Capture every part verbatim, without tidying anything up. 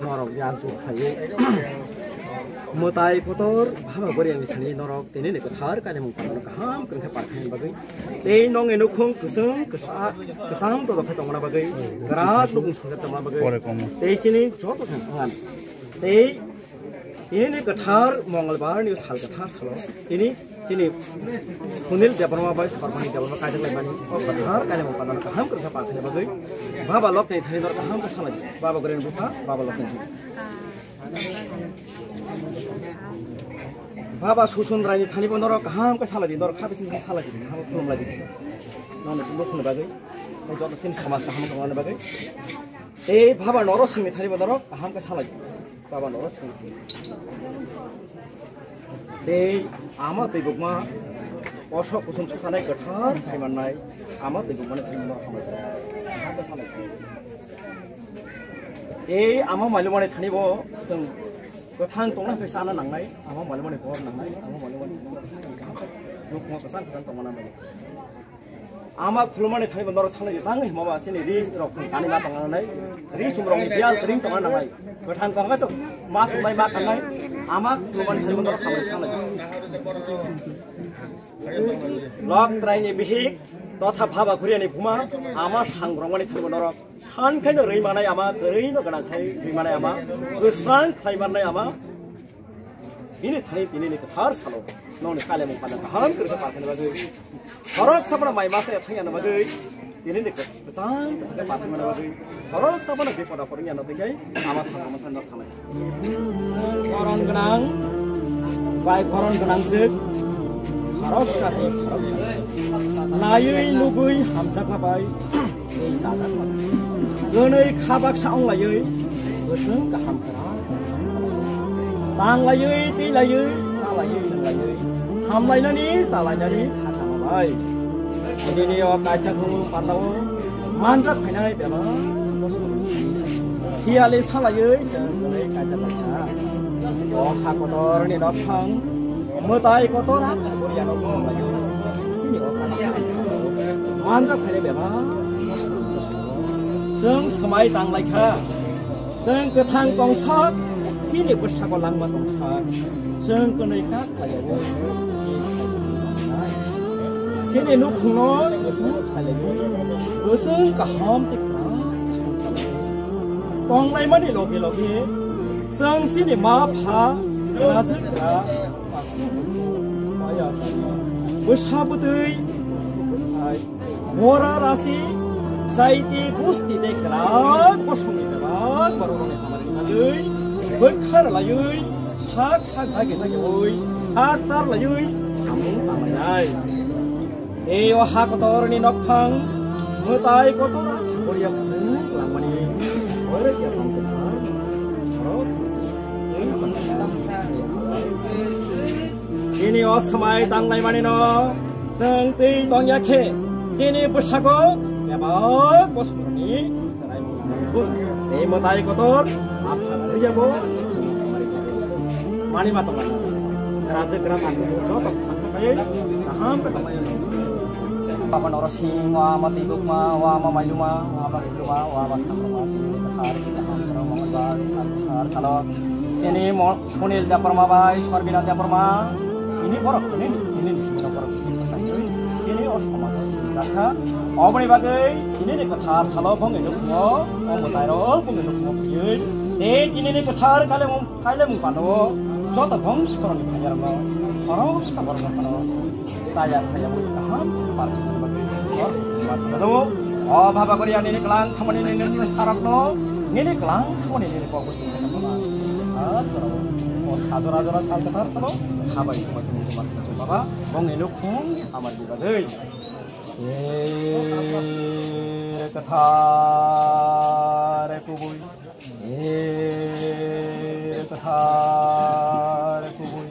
Norok yak jug khlaiwi mwtai kotor Baba Goriani thani norok tini ni kwthar kailaimung pano kaham kwrwngkhe parkhaini bagwi. Tei nongni nukhung kwchwng kwsa-, kwcham todok khe tongna bagwi, kwrak nukung songkhe tongna bagwi. Tei chini joto thang thangan. Tei tini ni kwthar Mongolbar ni sal kwthar salo tini Chini Sunil Debbarma bai Sarmani Debbarma kaijak lai mani, kwthar kailaimung pano kaham kwrwngkha parkhaini bagwi. Baba Lokni thani norok kaham khe salai, Baba Goriani bupha, Baba Lokni thani. Baba Susun Raini thani bo norok kaham khe salai di, norok kha bising khe salai di, kaham khulum lai di. Nono tini khulum bagwi, tei joto chini samaj kaham tongna bagwi. Tei Baba Norosingni thani bo norok kaham khe salai di. Baba Norosing. Tei ama twi bukma osok kusum susanai kwthar khai mannai, ama twi bukmani thani bo norok hambai sa. Kaham khe salai di. Tei ama mailumani thani bo chwng kwthang tongna khe sana nangnai, ama mailumani bor nangnai, ama mailumani nukhungo kwchang kwchang tongma nangnai. Ama khulumani thani bo norok sanai di, tang hima ba chini ri rok chwng kani ma tongna nai, ri chum rok ni biyal ring tongna nangnai, kwthang tong to ma sumai ma kanai, ama khulumani thani bo norok hambai sanai di. Lok trai ni bihik totha Baba Goriani buma ama sang rok mani thani bo norok san khai no rwi manai, ama kwrwi no gwnang khai rwi manai, ama kwsang khlai mannai ama. Bini thani tini ni kwthar salo nongni kailaimung pano kaham kwrwngkha parkhaini bagwi. Khorok sabra mai masa ya thangya na bagwi. Tini ni kwchang kwchang khe parkhaini bagwi. Khorok sabra bipod apor wngya na twi khai ama salo masa nok sanai. Koron gwnang bai koron gwnang se khorok sati khorok sati. Naiwi nugwi hamsa khabai. Tei chajak mano. Gwnwi kha baksa wnglaiwi bwswng kaham kwrak. Tanglaiwi, twihlaiwi, chalaiwi, chwnglaiwi, hamlainani, chalainani kha tangmai. Nini o kaisa khung pandao manjak phainai bebak bosong. Khiyali salaiwi chwng gwnwi kaijak lai kha. O ha kotorni nokphang mwtai kotor a Baba Goriano bumung lai. Chini o kaisa manjak phainai bebak. Chwng swmai tang lai kha. Chwng kwthang tongsak, chini bwskango langma tongsak. Chwng kwnwi kak khlaiwi. Chini nukhungno bwswng khlaiwi. Bwswng kaham tei kwrak swngcharwi. Tonglaimani loge loge chwng chini ma pha, kwlajwk kwra, bwsa bwtwi, bora rasi, saiti, busti tei kwrak bosongni bebak borokni hamari bagwi bwkha rwlaiwi sak sak dagi jagiwi sak tar laiwi samung tanglainai. Tei o ha kotorni nokphang mwtai kotor a Baba Goria phung langmani borok ya tong kwthar borok. Chini o swmai tanglaimani no chwng twi tongya khe chini bwskango bebak bosongni Tei mwtai kotor, apha rwya bo, mani ma tongmani. Raja gra tang joto thangkha kaiwi kaham khe tongmani. Baba Norosing, o ama twi bukma, o ama mailuma, o ama bukma, o ama thangruma, twi kwthar, kaham kwrwng, mongolbar, sal kwthar, salo. Chini mo-, Sunil Debbarma bai Sorbina Debbarma, ini borok, ini, ini sini borok, chini o somajo sini jakha. Oboni bagwi, ini ni kwthar salo bongni nukmo, o mwtairok bongni nukmo phiywi. Tei tini ni kwthar kailaimung, kailaimung pano, joto bong soroni phaiya rokno, khorok sabor rokno. Chaya khaya bo kaham parkha bagwi o Baba Goria nini klang thamani nini sarokno, nini klang thamani nini pok bwswng khe tongma. Ar jora o sajora jora sal kwthar salo habai tongma tongma Baba bongni nukhung hamari bagwi. Kwthar kubui. Kwthar kubui.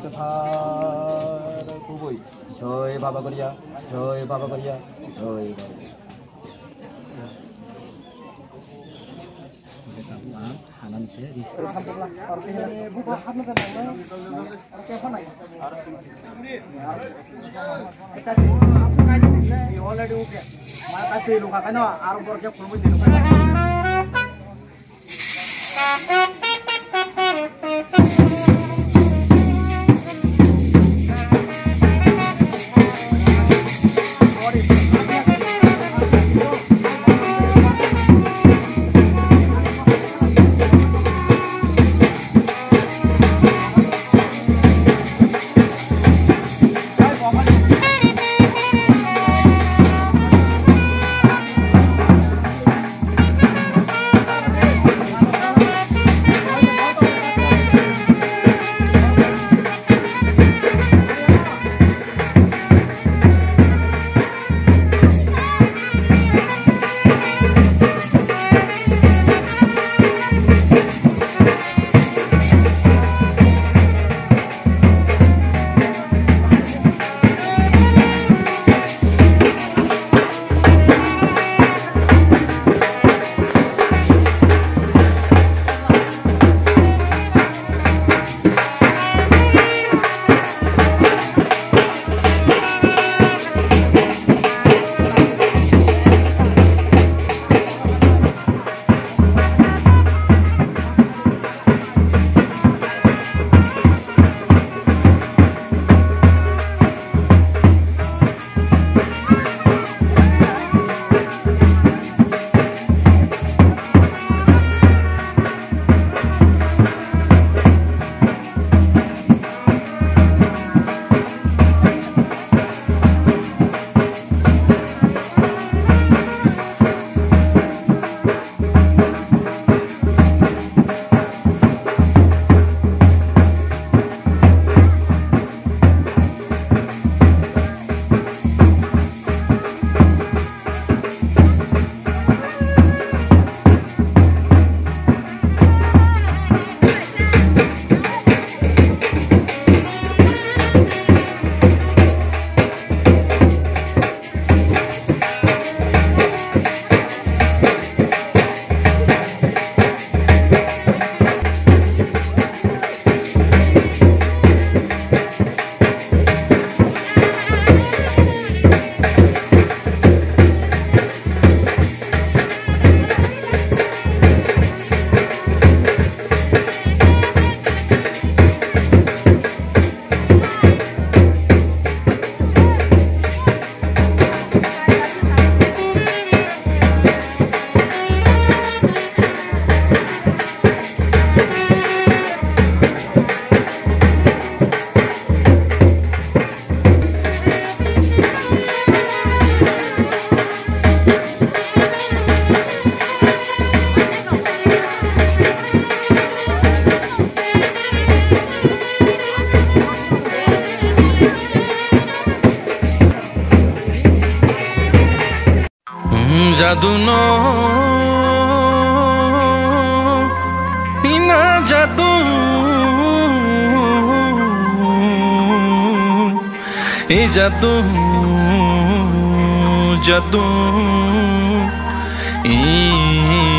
Kwthar kubui. Joi Baba Goria, joi Baba Goria, joi Baba Goria. Jadu no ina jadu, e jadu, jadu, e.